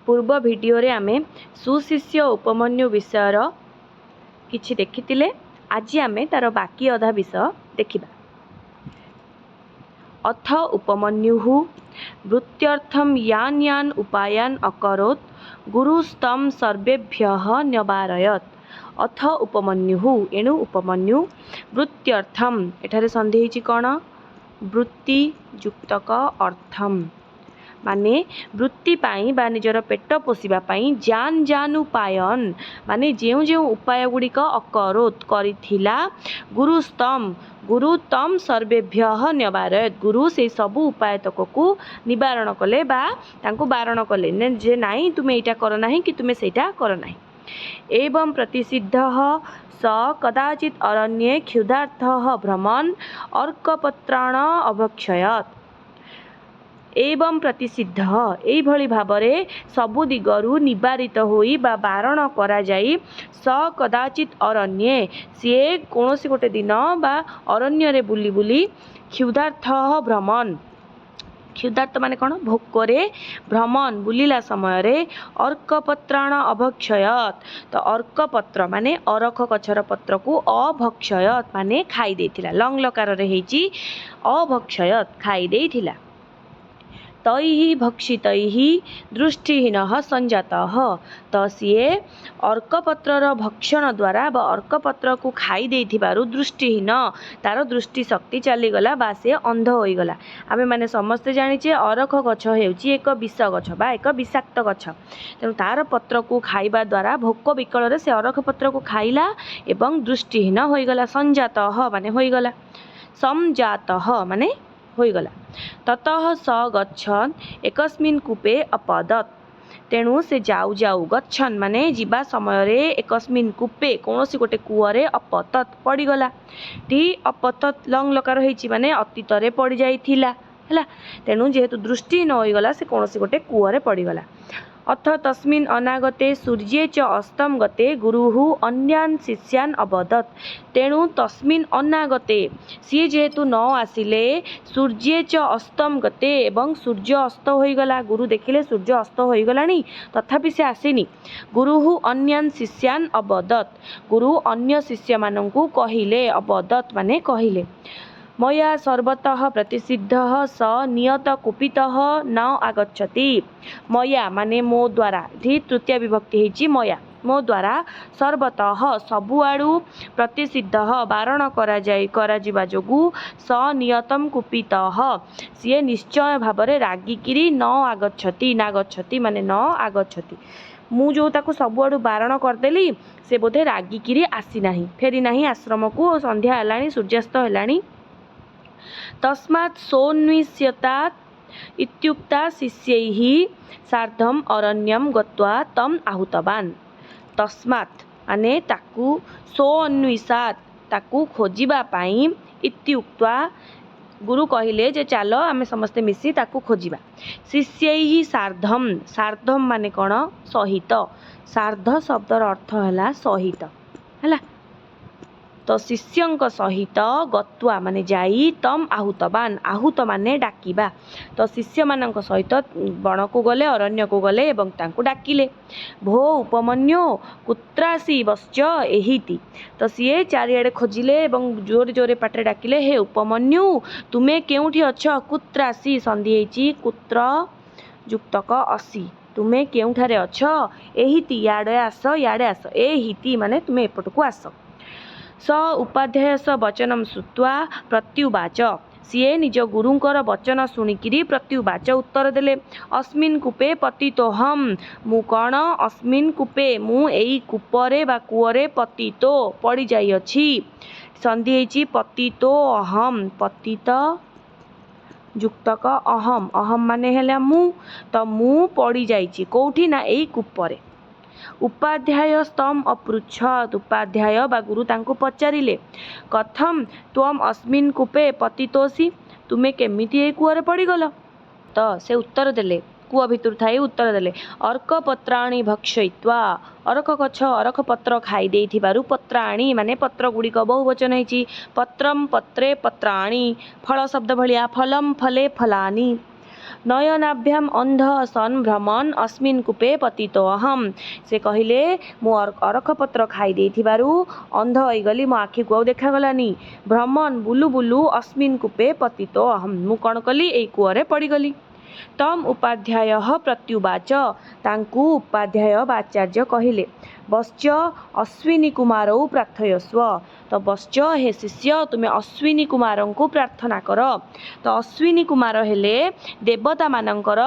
ପୂର୍ବ ଭିଡ଼ିଓରେ ଆମେ ସୁଶିଷ୍ୟ ଉପମନ୍ୟୁ ବିଷୟର କିଛି ଦେଖିଥିଲେ। ଆଜି ଆମେ ତାର ବାକି ଅଧା ବିଷୟ ଦେଖିବା। ଅଥ ଉପମନ୍ୟୁଃ ବୃତ୍ତ୍ୟର୍ଥଂ ୟାନ୍ ୟାନ୍ ଉପାୟାନ୍ ଅକରୋତ୍ ଗୁରୁସ୍ତଂ ସର୍ବେଭ୍ୟଃ ନ୍ୟବାରୟତ୍। ଅଥ ଉପମନ୍ୟୁଃ, ଏଣୁ ଉପମନ୍ୟୁ, ବୃତ୍ତ୍ୟର୍ଥମ୍, ଏଠାରେ ସନ୍ଧି ହେଇଛି କ'ଣ? ବୃତ୍ତି ଯୁକ୍ତକ ଅର୍ଥମ୍, ମାନେ ବୃତ୍ତି ପାଇଁ ବା ନିଜର ପେଟ ପୋଷିବା ପାଇଁ, ଯାନ୍ ଯାନ୍ ଉପାୟନ ମାନେ ଯେଉଁ ଯେଉଁ ଉପାୟ ଗୁଡ଼ିକ, ଅକରୋତ କରିଥିଲା, ଗୁରୁସ୍ତମ୍ ଗୁରୁ, ତମ୍ ସର୍ବେଭ୍ୟଃ ନ୍ୟବାରୟତ୍, ଗୁରୁ ସେଇ ସବୁ ଉପାୟ ତକକୁ ନିବାରଣ କଲେ ବା ତାଙ୍କୁ ବାରଣ କଲେ ଯେ ନାଇଁ, ତୁମେ ଏଇଟା କର ନାହିଁ କି ତୁମେ ସେଇଟା କର ନାହିଁ। ଏବଂ ପ୍ରତିଷିଦ୍ଧଃ ସ କଦାଚିତ୍ ଅରଣ୍ୟେ କ୍ଷୁଧାର୍ତ୍ତଃ ଭ୍ରମନ୍ ଅର୍କପତ୍ରାଣ ଅଭକ୍ଷୟତ୍। ଏବଂ ପ୍ରତିଷିଦ୍ଧ, ଏଇଭଳି ଭାବରେ ସବୁ ଦିଗରୁ ନିବାରିତ ହୋଇ ବା ବାରଣ କରାଯାଇ, ସ କଦାଚିତ୍ ଅରଣ୍ୟେ, ସିଏ କୌଣସି ଗୋଟେ ଦିନ ବା ଅରଣ୍ୟରେ ବୁଲି ବୁଲି, କ୍ଷୁଧାର୍ତ୍ତଃ ଭ୍ରମନ୍, କ୍ଷୁଧାର୍ତ୍ତ ମାନେ କ'ଣ? ଭୋକରେ, ଭ୍ରମନ୍ ବୁଲିଲା ସମୟରେ, ଅର୍କପତ୍ରାଣ ଅଭକ୍ଷୟତ୍, ତ ଅର୍କପତ୍ର ମାନେ ଅରଖ ଗଛର ପତ୍ରକୁ, ଅଭକ୍ଷୟତ୍ ମାନେ ଖାଇ ଦେଇଥିଲା। ଲଙ୍ଗ ଲକାରରେ ହେଇଛି, ଅଭକ୍ଷୟତ୍ ଖାଇ ଦେଇଥିଲା। ତୈଃ ଭକ୍ଷିତୈଃ ଦୃଷ୍ଟିହୀନଃ ସଞ୍ଜାତଃ। ତ ସିଏ ଅର୍କପତ୍ରର ଭକ୍ଷଣ ଦ୍ୱାରା ବା ଅର୍କପତ୍ରକୁ ଖାଇ ଦେଇଥିବାରୁ ଦୃଷ୍ଟିହୀନ, ତାର ଦୃଷ୍ଟି ଶକ୍ତି ଚାଲିଗଲା ବା ସେ ଅନ୍ଧ ହୋଇଗଲା। ଆମେମାନେ ସମସ୍ତେ ଜାଣିଛେ, ଅରଖ ଗଛ ହେଉଛି ଏକ ବିଷ ଗଛ ବା ଏକ ବିଷାକ୍ତ ଗଛ। ତେଣୁ ତାର ପତ୍ରକୁ ଖାଇବା ଦ୍ୱାରା, ଭୋକ ବିକଳରେ ସେ ଅରଖ ପତ୍ରକୁ ଖାଇଲା ଏବଂ ଦୃଷ୍ଟିହୀନ ହୋଇଗଲା। ସଞ୍ଜାତଃ ମାନେ ହୋଇଗଲା, ସଂଜାତଃ ମାନେ ହୋଇଗଲା। ତତଃ ସ ଗଚ୍ଛନ୍ ଏକସ୍ମିନ୍ କୂପେ ଅପଦତ୍। ତେଣୁ ସେ ଯାଉ ଯାଉ, ଗଚ୍ଛନ୍ ମାନେ ଯିବା ସମୟରେ, ଏକସ୍ମିନ୍ କୂପେ କୌଣସି ଗୋଟେ କୂଅରେ, ଅପତତ୍ ପଡ଼ିଗଲା। ଟି ଅପତତ୍ ଲଙ୍ଗ ଲକାର ହେଇଛି, ମାନେ ଅତୀତରେ ପଡ଼ିଯାଇଥିଲା ହେଲା। ତେଣୁ ଯେହେତୁ ଦୃଷ୍ଟିହୀନ ହୋଇଗଲା, ସେ କୌଣସି ଗୋଟେ କୂଅରେ ପଡ଼ିଗଲା। ଅଥ ତସ୍ମିନ୍ ଅନାଗତେ ସୂର୍ଯ୍ୟେ ଚ ଅସ୍ତମ୍ ଗତେ ଗୁରୁଃ ଅନ୍ୟାନ୍ ଶିଷ୍ୟାନ୍ ଅବଦତ୍। ତେଣୁ ତସ୍ମିନ୍ ଅନାଗତେ, ସିଏ ଯେହେତୁ ନ ଆସିଲେ, ସୂର୍ଯ୍ୟେ ଚ ଅସ୍ତମ୍ ଗତେ, ଏବଂ ସୂର୍ଯ୍ୟ ଅସ୍ତ ହୋଇଗଲା। ଗୁରୁ ଦେଖିଲେ ସୂର୍ଯ୍ୟ ଅସ୍ତ ହୋଇଗଲାଣି, ତଥାପି ସେ ଆସିନି। ଗୁରୁଃ ଅନ୍ୟାନ୍ ଶିଷ୍ୟାନ୍ ଅବଦତ୍, ଗୁରୁ ଅନ୍ୟ ଶିଷ୍ୟମାନଙ୍କୁ କହିଲେ। ଅବଦତ୍ ମାନେ କହିଲେ। ମୟା ସର୍ବତଃ ପ୍ରତିଷିଦ୍ଧଃ ସ ନିୟତ କୁପିତଃ ନ ଆଗଚ୍ଛତି। ମୟା ମାନେ ମୋ ଦ୍ୱାରା, ଏଠି ତୃତୀୟ ବିଭକ୍ତି ହେଇଛି। ମୟା ମୋ ଦ୍ୱାରା, ସର୍ବତଃ ସବୁଆଡ଼ୁ, ପ୍ରତିଷିଦ୍ଧଃ ବାରଣ କରାଯାଇ କରାଯିବା ଯୋଗୁଁ, ସ ନିୟତମ କୁପିତଃ ସିଏ ନିଶ୍ଚୟ ଭାବରେ ରାଗିକିରି, ନ ଆଗଚ୍ଛତି, ନାଗଚ୍ଛତି ମାନେ ନ ଆଗଚ୍ଛତି। ମୁଁ ଯେଉଁ ତାକୁ ସବୁଆଡ଼ୁ ବାରଣ କରିଦେଲି, ସେ ବୋଧେ ରାଗିକିରି ଆସିନାହିଁ, ଫେରିନାହିଁ ଆଶ୍ରମକୁ। ସନ୍ଧ୍ୟା ହେଲାଣି, ସୂର୍ଯ୍ୟାସ୍ତ ହେଲାଣି। ତସ୍ମାତ୍ ସୋନ୍ୱିଷ୍ୟତାତ୍ ଇତ୍ୟୁକ୍ତା ଶିଷ୍ୟୈଃ ସାର୍ଧମ୍ ଅରଣ୍ୟମ୍ ଗତ୍ୱା ତମ୍ ଆହୁତବାନ୍। ତସ୍ମାତ୍ ମାନେ ତାକୁ, ସୋଅନ୍ୱିଷାତ୍ ତାକୁ ଖୋଜିବା ପାଇଁ, ଇତ୍ୟୁକ୍ତ୍ୱା ଗୁରୁ କହିଲେ ଯେ ଚାଲ ଆମେ ସମସ୍ତେ ମିଶି ତାକୁ ଖୋଜିବା। ଶିଷ୍ୟୈଃ ସାର୍ଧମ୍, ସାର୍ଧମ୍ ମାନେ କ'ଣ? ସହିତ। ସାର୍ଧ ଶବ୍ଦର ଅର୍ଥ ହେଲା ସହିତ ହେଲା। ତ ଶିଷ୍ୟଙ୍କ ସହିତ, ଗତ୍ୱା ମାନେ ଯାଇ, ତମ୍ ଆହୁତବାନ୍, ଆହୁତ ମାନେ ଡାକିବା। ତ ଶିଷ୍ୟମାନଙ୍କ ସହିତ ବଣକୁ ଗଲେ, ଅରଣ୍ୟକୁ ଗଲେ ଏବଂ ତାଙ୍କୁ ଡାକିଲେ। ଭୋ ଉପମନ୍ୟୁ କୁତ୍ରାସି ବତ୍ସ ଏହିତି। ତ ସିଏ ଚାରିଆଡ଼େ ଖୋଜିଲେ ଏବଂ ଜୋରେ ଜୋରେ ପାଟିରେ ଡାକିଲେ, ହେ ଉପମନ୍ୟୁ, ତୁମେ କେଉଁଠି ଅଛ? କୁତ୍ରାସି ସନ୍ଧି ହେଇଛି, କୁତ୍ର ଯୁକ୍ତକ ଅସି, ତୁମେ କେଉଁଠାରେ ଅଛ? ଏହିତି ଇଆଡ଼େ ଆସ, ଇଆଡ଼େ ଆସ। ଏହିତି ମାନେ ତୁମେ ଏପଟକୁ ଆସ। ସ ଉପାଧ୍ୟାୟସ ବଚନମ୍ ଶ୍ରୁତ୍ୱା ପ୍ରତ୍ୟୁବାଚ। ସିଏ ନିଜ ଗୁରୁଙ୍କର ବଚନ ଶୁଣିକିରି ପ୍ରତ୍ୟୁବାଚ ଉତ୍ତର ଦେଲେ। ଅସ୍ମିନ୍ କୂପେ ପତିତୋହମ୍, ମୁଁ କ'ଣ? ଅସ୍ମିନ୍ କୂପେ ମୁଁ ଏଇ କୂପରେ ବା କୂଅରେ, ପତିତୋ ପଡ଼ିଯାଇଅଛି। ସନ୍ଧି ହେଇଛି ପତିତୋ ଅହମ୍, ପତିତ ଯୁକ୍ତକ ଅହମ୍, ଅହମ୍ ମାନେ ହେଲା ମୁଁ। ତ ମୁଁ ପଡ଼ିଯାଇଛି କୋଉଠି ନା ଏଇ କୂପରେ। ଉପାଧ୍ୟାୟ ସ୍ତମ୍ ଅପୃଚ୍ଛତ୍, ଉପାଧ୍ୟାୟ ବା ଗୁରୁ ତାଙ୍କୁ ପଚାରିଲେ, କଥମ୍ ତ୍ୱମ୍ ଅସ୍ମିନ୍ କୂପେ ପତିତୋସି, ତୁମେ କେମିତି ଏଇ କୂଅରେ ପଡ଼ିଗଲ? ତ ସେ ଉତ୍ତର ଦେଲେ, କୂଅ ଭିତରୁ ଥାଇ ଉତ୍ତର ଦେଲେ, ଅର୍କ ପତ୍ରାଣି ଭକ୍ଷୟିତ୍ୱା, ଅରଖ ଗଛ ଅରଖ ପତ୍ର ଖାଇ ଦେଇଥିବାରୁ। ପତ୍ରାଣି ମାନେ ପତ୍ର ଗୁଡ଼ିକ, ବହୁ ବଚନ ହେଇଛି। ପତ୍ରମ୍ ପତ୍ରେ ପତ୍ରାଣି, ଫଳ ଶବ୍ଦ ଭଳିଆ, ଫଲମ୍ ଫଲେ ଫଲାନି। ନୟନାଭ୍ୟାମ୍ ଅନ୍ଧ ସନ୍ ଭ୍ରମନ୍ ଅସ୍ମିନ୍ କୂପେ ପତିତୋ ଅହମ୍। ସେ କହିଲେ, ମୁଁ ଅରଖପତ୍ର ଖାଇ ଦେଇଥିବାରୁ ଅନ୍ଧ ହେଇଗଲି, ମୋ ଆଖିକୁ ଆଉ ଦେଖାଗଲାନି। ଭ୍ରମନ୍ ବୁଲୁ ବୁଲୁ, ଅସ୍ମିନ୍ କୂପେ ପତିତୋ ଅହମ୍, ମୁଁ କ'ଣ କଲି? ଏଇ କୂଅରେ ପଡ଼ିଗଲି। ତମ୍ ଉପାଧ୍ୟାୟ ପ୍ରତ୍ୟୁବାଚ, ତାଙ୍କୁ ଉପାଧ୍ୟାୟ ବା ଆଚାର୍ଯ୍ୟ କହିଲେ, ବତ୍ସ ଅଶ୍ୱିନୀ କୁମାରୌ ପ୍ରାର୍ଥୟସ୍ୱ। ତ ବତ୍ସ, ହେ ଶିଷ୍ୟ, ତୁମେ ଅଶ୍ୱିନୀ କୁମାରଙ୍କୁ ପ୍ରାର୍ଥନା କର। ତ ଅଶ୍ୱିନୀ କୁମାର ହେଲେ ଦେବତାମାନଙ୍କର,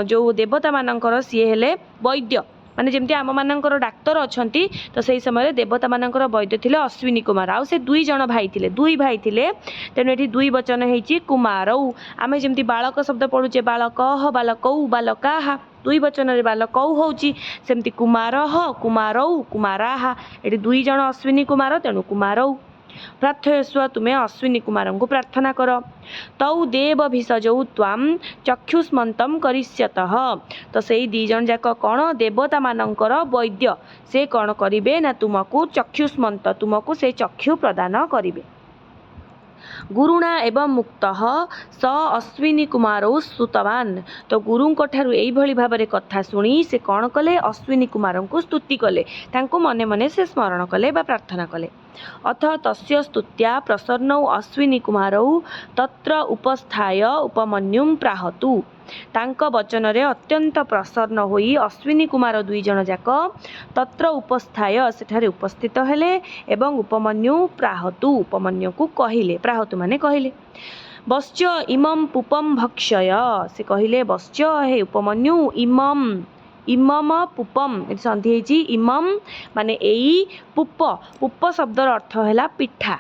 ଯେଉଁ ଦେବତାମାନଙ୍କର ସିଏ ହେଲେ ବୈଦ୍ୟ, ମାନେ ଯେମିତି ଆମମାନଙ୍କର ଡାକ୍ତର ଅଛନ୍ତି, ତ ସେଇ ସମୟରେ ଦେବତାମାନଙ୍କର ବୈଦ୍ୟ ଥିଲେ ଅଶ୍ୱିନୀ କୁମାର। ଆଉ ସେ ଦୁଇ ଜଣ ଭାଇ ଥିଲେ, ଦୁଇ ଭାଇ ଥିଲେ, ତେଣୁ ଏଠି ଦୁଇ ବଚନ ହେଇଛି, କୁମାରୌ। ଆମେ ଯେମିତି ବାଳକ ଶବ୍ଦ ପଢ଼ୁଛେ, ବାଳକଃ, ବାଲକୌ, ବାଲକାଃ, ଦୁଇ ବଚନରେ ବାଲକୌ ହେଉଛି, ସେମିତି କୁମାରଃ, କୁମାରୌ, କୁମାରାଃ। ଏଠି ଦୁଇ ଜଣ ଅଶ୍ୱିନୀ କୁମାର, ତେଣୁ କୁମାରୌ। ପ୍ରାର୍ଥୟସ୍ୱ, ତୁମେ ଅଶ୍ୱିନୀ କୁମାରଙ୍କୁ ପ୍ରାର୍ଥନା କର। ତୌ ଦେବ ଭିଷଜୌ ତ୍ୱାಂ ଚକ୍ଷୁଷ୍ମନ୍ତಂ କରିଷ୍ୟତଃ। ତ ସେଇ ଦୁଇ ଜଣ ଯାକ କ'ଣ? ଦେବତାମାନଙ୍କର ବୈଦ୍ୟ। ସେ କ'ଣ କରିବେ ନା ତୁମକୁ ଚକ୍ଷୁଷ୍ମନ୍ତ, ତୁମକୁ ସେ ଚକ୍ଷୁ ପ୍ରଦାନ କରିବେ। ଗୁରୁଣା ଏବଂ ମୁକ୍ତଃ ସ ଅଶ୍ୱିନୀ କୁମାରୌ ସ୍ତୁତବାନ। ତ ଗୁରୁଙ୍କ ଠାରୁ ଏଇଭଳି ଭାବରେ କଥା ଶୁଣି ସେ କ'ଣ କଲେ? ଅଶ୍ୱିନୀ କୁମାରଙ୍କୁ ସ୍ତୁତି କଲେ, ତାଙ୍କୁ ମନେ ମନେ ସେ ସ୍ମରଣ କଲେ ବା ପ୍ରାର୍ଥନା କଲେ। ଅଥ ତସ୍ୟ ସ୍ତୁତ୍ୟା ପ୍ରସନ୍ନୌ ଅଶ୍ୱିନୀ କୁମାରୌ ତତ୍ର ଉପସ୍ଥାୟ ଉପମନ୍ୟୁಂ ପ୍ରାହତୁ। ତାଙ୍କ ବଚନରେ ଅତ୍ୟନ୍ତ ପ୍ରସନ୍ନ ହୋଇ ଅଶ୍ୱିନୀ କୁମାର ଦୁଇ ଜଣ ଯାକ ତତ୍ର ଉପସ୍ଥାୟ, ସେଠାରେ ଉପସ୍ଥିତ ହେଲେ ଏବଂ ଉପମନ୍ୟୁ ପ୍ରାହତୁ, ଉପମନ୍ୟୁକୁ କହିଲେ। ପ୍ରାହତୁ ମାନେ କହିଲେ। ବତ୍ସ ଇମମ୍ ପୂପମ୍ ଭକ୍ଷୟ। ସେ କହିଲେ, ବତ୍ସ, ହେ ଉପମନ୍ୟୁ, ଇମମ୍, ଇମମ ପୂପମ୍, ଏଠି ସନ୍ଧି ହେଇଛି। ଇମମ୍ ମାନେ ଏଇ, ପୂପ, ପୂପ ଶବ୍ଦର ଅର୍ଥ ହେଲା ପିଠା।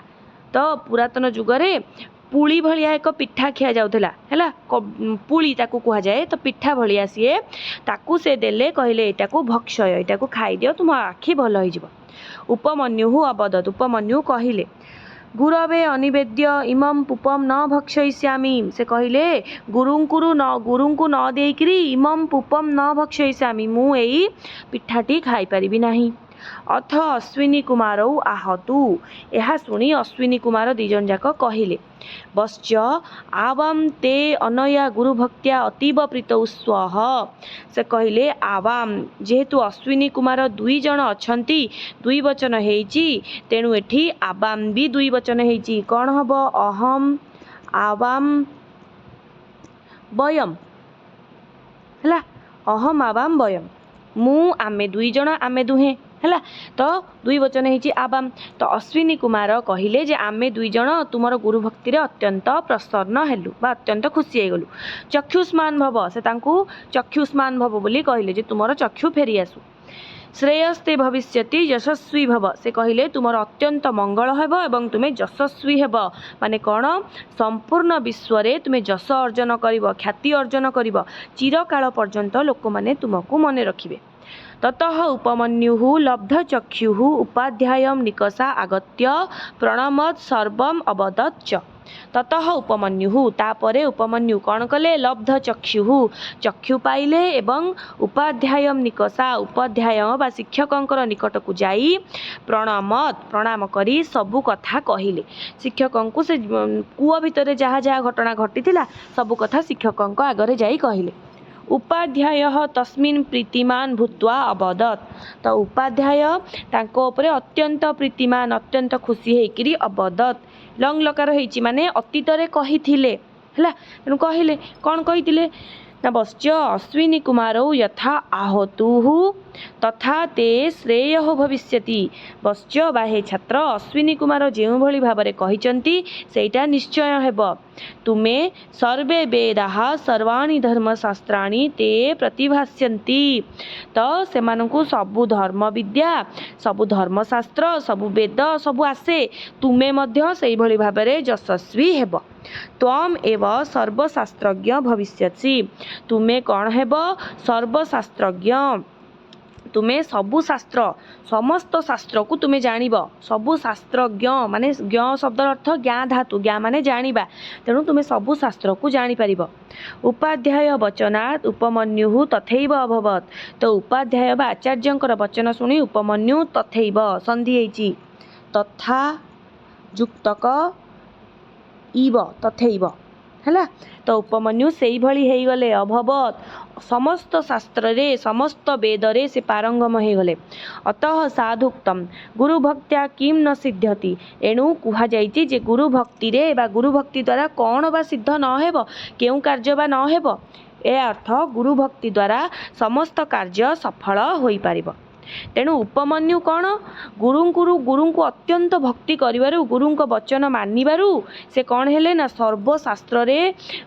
ତ ପୁରାତନ ଯୁଗରେ ପୁଳି ଭଳିଆ ଏକ ପିଠା ଖିଆ ଯାଉଥିଲା, ହେଲା, ପୁଳି ତାକୁ କୁହାଯାଏ। ତ ପିଠା ଭଳିଆ ସିଏ, ତାକୁ ସେ ଦେଲେ, କହିଲେ ଏଇଟାକୁ ଭକ୍ଷୟ, ଏଇଟାକୁ ଖାଇଦିଅ, ତୁମ ଆଖି ଭଲ ହେଇଯିବ। ଉପମନ୍ୟୁଃ ଅବଦତ୍, ଉପମନ୍ୟୁ କହିଲେ, ଗୁରବେ ଅନିବେଦ୍ୟ ଇମମ୍ ପୂପମ୍ ନ ଭକ୍ଷୟିଷ୍ୟାମି। ସେ କହିଲେ, ଗୁରୁଙ୍କୁ ନ ଦେଇକିରି ଇମମ୍ ପୂପମ୍ ନ ଭକ୍ଷୟିଷ୍ୟାମି, ମୁଁ ଏଇ ପିଠାଟି ଖାଇପାରିବି ନାହିଁ। ଅଥ ଅଶ୍ୱିନୀ କୁମାରୌ ଆହତୁ, ଏହା ଶୁଣି ଅଶ୍ୱିନୀ କୁମାର ଦୁଇ ଜଣ ଯାକ କହିଲେ, ବତ୍ସ ଆବାମ୍ ତେ ଅନୟା ଗୁରୁଭକ୍ତ୍ୟା ଅତୀବ ପ୍ରୀତୌ ସ୍ୱଃ। ସେ କହିଲେ ଆବାମ୍, ଯେହେତୁ ଅଶ୍ୱିନୀ କୁମାର ଦୁଇ ଜଣ ଅଛନ୍ତି, ଦୁଇ ବଚନ ହେଇଛି, ତେଣୁ ଏଠି ଆବାମ୍ ବି ଦୁଇ ବଚନ ହେଇଛି। କ'ଣ ହବ? ଅହମ୍ ଆବାମ୍ ବୟମ୍, ହେଲା, ଅହମ୍ ଆବାମ୍ ବୟମ୍, ମୁଁ, ଆମେ ଦୁଇ ଜଣ, ଆମେ ଦୁହେଁ, ହେଲା। ତ ଦୁଇ ବଚନ ହେଇଛି ଆବାମ୍। ତ ଅଶ୍ୱିନୀ କୁମାର କହିଲେ ଯେ ଆମେ ଦୁଇ ଜଣ ତୁମର ଗୁରୁ ଭକ୍ତିରେ ଅତ୍ୟନ୍ତ ପ୍ରସନ୍ନ ହେଲୁ ବା ଅତ୍ୟନ୍ତ ଖୁସି ହେଇଗଲୁ। ଚକ୍ଷୁଷ୍ମାନ ଭବ, ସେ ତାଙ୍କୁ ଚକ୍ଷୁଷ୍ମାନ ଭବ ବୋଲି କହିଲେ ଯେ ତୁମର ଚକ୍ଷୁ ଫେରି ଆସୁ। ଶ୍ରେୟସ୍ତେ ଭବିଷ୍ୟତି ଯଶସ୍ୱୀ ଭବ, ସେ କହିଲେ ତୁମର ଅତ୍ୟନ୍ତ ମଙ୍ଗଳ ହେବ ଏବଂ ତୁମେ ଯଶସ୍ୱୀ ହେବ। ମାନେ କ'ଣ? ସମ୍ପୂର୍ଣ୍ଣ ବିଶ୍ୱରେ ତୁମେ ଯଶ ଅର୍ଜନ କରିବ, ଖ୍ୟାତି ଅର୍ଜନ କରିବ, ଚିରକାଳ ପର୍ଯ୍ୟନ୍ତ ଲୋକମାନେ ତୁମକୁ ମନେ ରଖିବେ। ତତଃ ଉପମନ୍ୟୁଃ ଲବ୍ଧଚକ୍ଷୁଃ ଉପାଧ୍ୟାୟಂ ନିକଷା ଆଗତ୍ୟ ପ୍ରଣମତ୍ ସର୍ବମ୍ ଅବଦତ୍ ଚ। ତତଃ ଉପମନ୍ୟୁଃ, ତାପରେ ଉପମନ୍ୟୁ କ'ଣ କଲେ? ଲବ୍ଧ ଚକ୍ଷୁଃ, ଚକ୍ଷୁ ପାଇଲେ ଏବଂ ଉପାଧ୍ୟାୟಂ ନିକଷା, ଉପାଧ୍ୟାୟ ବା ଶିକ୍ଷକଙ୍କର ନିକଟକୁ ଯାଇ ପ୍ରଣମତ୍, ପ୍ରଣାମ କରି ସବୁ କଥା କହିଲେ ଶିକ୍ଷକଙ୍କୁ। ସେ କୂଅ ଭିତରେ ଯାହା ଯାହା ଘଟଣା ଘଟିଥିଲା ସବୁ କଥା ଶିକ୍ଷକଙ୍କ ଆଗରେ ଯାଇ କହିଲେ। ଉପାଧ୍ୟାୟ ତସ୍ମିନ୍ ପ୍ରୀତିମାନ ଭୂତ୍ୱା ଅବଦତ୍। ତ ଉପାଧ୍ୟାୟ ତାଙ୍କ ଉପରେ ଅତ୍ୟନ୍ତ ପ୍ରୀତିମାନ, ଅତ୍ୟନ୍ତ ଖୁସି ହେଇକିରି ଅବଦତ୍, ଲଙ୍ଗ ଲକାର ହେଇଛି, ମାନେ ଅତୀତରେ କହିଥିଲେ, ହେଲା। ତେଣୁ କହିଲେ, କ'ଣ କହିଥିଲେ ନା, ବତ୍ସ ଅଶ୍ୱିନୀ କୁମାରୌ ଯଥା ଆହତୁଃ ତଥା ତେ ଶ୍ରେୟଃ ଭବିଷ୍ୟତି। ବତ୍ସ ବା ହେ ଛାତ୍ର, ଅଶ୍ୱିନୀ କୁମାର ଯେଉଁଭଳି ଭାବରେ କହିଛନ୍ତି ସେଇଟା ନିଶ୍ଚୟ ହେବ। ତୁମେ ସର୍ବେ ବେଦାଃ ସର୍ବାଣୀ ଧର୍ମଶାସ୍ତ୍ରାଣୀ ତେ ପ୍ରତିଭାସ୍ୟନ୍ତି। ତ ସେମାନଙ୍କୁ ସବୁ ଧର୍ମ ବିଦ୍ୟା, ସବୁ ଧର୍ମଶାସ୍ତ୍ର, ସବୁ ବେଦ ସବୁ ଆସେ, ତୁମେ ମଧ୍ୟ ସେଇଭଳି ଭାବରେ ଯଶସ୍ୱୀ ହେବ। ତ୍ୱମ୍ ଏବ ସର୍ବଶାସ୍ତ୍ରଜ୍ଞ ଭବିଷ୍ୟସି, ତୁମେ କ'ଣ ହେବ? ସର୍ବଶାସ୍ତ୍ରଜ୍ଞ। ତୁମେ ସବୁ ଶାସ୍ତ୍ର, ସମସ୍ତ ଶାସ୍ତ୍ରକୁ ତୁମେ ଜାଣିବ। ସବୁ ଶାସ୍ତ୍ରଜ୍ଞ ମାନେ ଜ୍ଞ ଶବ୍ଦର ଅର୍ଥ ଜ୍ଞା ଧାତୁ, ଜ୍ଞା ମାନେ ଜାଣିବା, ତେଣୁ ତୁମେ ସବୁ ଶାସ୍ତ୍ରକୁ ଜାଣିପାରିବ। ଉପାଧ୍ୟାୟ ବଚନାତ୍ ଉପମନ୍ୟୁଃ ତଥୈବ ଅଭବତ୍। ତ ଉପାଧ୍ୟାୟ ବା ଆଚାର୍ଯ୍ୟଙ୍କର ବଚନ ଶୁଣି ଉପମନ୍ୟୁ ତଥୈବ, ସନ୍ଧି ହେଇଛି, ତଥା ଯୁକ୍ତକ ଇବ, ତଥୈବ, ହେଲା ତ, ଉପମନ୍ୟୁ ସେଇଭଳି ହେଇଗଲେ। ଅଭବତ, ସମସ୍ତ ଶାସ୍ତ୍ରରେ, ସମସ୍ତ ବେଦରେ ସେ ପାରଙ୍ଗମ ହେଇଗଲେ। ଅତଃ ସାଧୁକ୍ତମ୍ ଗୁରୁ ଭକ୍ତ୍ୟା କିମ୍ ନ ସିଦ୍ଧ୍ୟତି। ଏଣୁ କୁହାଯାଇଛି ଯେ ଗୁରୁ ଭକ୍ତିରେ ବା ଗୁରୁ ଭକ୍ତି ଦ୍ୱାରା କ'ଣ ବା ସିଦ୍ଧ ନ ହେବ, କେଉଁ କାର୍ଯ୍ୟ ବା ନ ହେବ? ଏହା ଅର୍ଥ ଗୁରୁ ଭକ୍ତି ଦ୍ୱାରା ସମସ୍ତ କାର୍ଯ୍ୟ ସଫଳ ହୋଇପାରିବ। ତେଣୁ ଉପମନ୍ୟୁ କ'ଣ ଗୁରୁଙ୍କୁ ଅତ୍ୟନ୍ତ ଭକ୍ତି କରିବାରୁ, ଗୁରୁଙ୍କ ବଚନ ମାନିବାରୁ ସେ କ'ଣ ହେଲେ ନା ସର୍ବଶାସ୍ତ୍ରରେ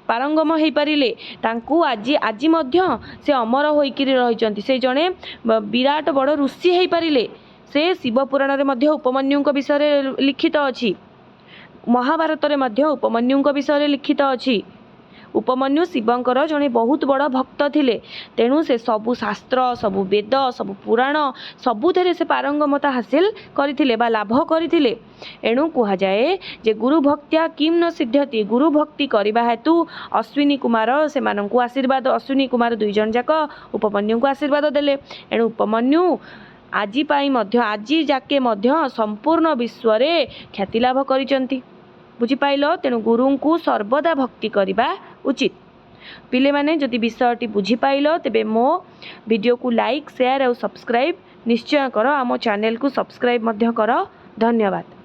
ପାରଙ୍ଗମ ହେଇପାରିଲେ। ତାଙ୍କୁ ଆଜି ମଧ୍ୟ ସେ ଅମର ହୋଇକିରି ରହିଛନ୍ତି। ସେ ଜଣେ ବିରାଟ ବଡ଼ ଋଷି ହେଇପାରିଲେ। ସେ ଶିବ ପୁରାଣରେ ମଧ୍ୟ ଉପମନ୍ୟୁଙ୍କ ବିଷୟରେ ଲିଖିତ ଅଛି। ମହାଭାରତରେ ମଧ୍ୟ ଉପମନ୍ୟୁଙ୍କ ବିଷୟରେ ଲିଖିତ ଅଛି। ଉପମନ୍ୟୁ ଶିବଙ୍କର ଜଣେ ବହୁତ ବଡ଼ ଭକ୍ତ ଥିଲେ। ତେଣୁ ସେ ସବୁ ଶାସ୍ତ୍ର, ସବୁ ବେଦ, ସବୁ ପୁରାଣ, ସବୁଥିରେ ସେ ପାରଙ୍ଗମତା ହାସିଲ କରିଥିଲେ ବା ଲାଭ କରିଥିଲେ। ଏଣୁ କୁହାଯାଏ ଯେ ଗୁରୁ ଭକ୍ତ୍ୟା କିମ୍ ନ ସିଦ୍ଧ୍ୟତି। ଗୁରୁ ଭକ୍ତି କରିବା ହେତୁ ଅଶ୍ୱିନୀ କୁମାର ସେମାନଙ୍କୁ ଆଶୀର୍ବାଦ, ଅଶ୍ୱିନୀ କୁମାର ଦୁଇ ଜଣ ଯାକ ଉପମନ୍ୟୁଙ୍କୁ ଆଶୀର୍ବାଦ ଦେଲେ। ଏଣୁ ଉପମନ୍ୟୁ ଆଜି ପାଇଁ ମଧ୍ୟ, ଆଜି ଯାକେ ମଧ୍ୟ ସମ୍ପୂର୍ଣ୍ଣ ବିଶ୍ୱରେ ଖ୍ୟାତି ଲାଭ କରିଛନ୍ତି। ବୁଝିପାଇଲ? ତେଣୁ ଗୁରୁଙ୍କୁ ସର୍ବଦା ଭକ୍ତି କରିବା ଉଚିତ। ପିଲେମାନେ, ଯଦି ବିଷୟଟି ବୁଝିପାଇଲ, ତେବେ ମୋ ଭିଡ଼ିଓକୁ ଲାଇକ୍, ସେୟାର ଆଉ ସବସ୍କ୍ରାଇବ୍ ନିଶ୍ଚୟ କର। ଆମ ଚ୍ୟାନେଲକୁ ସବସ୍କ୍ରାଇବ୍ ମଧ୍ୟ କର। ଧନ୍ୟବାଦ।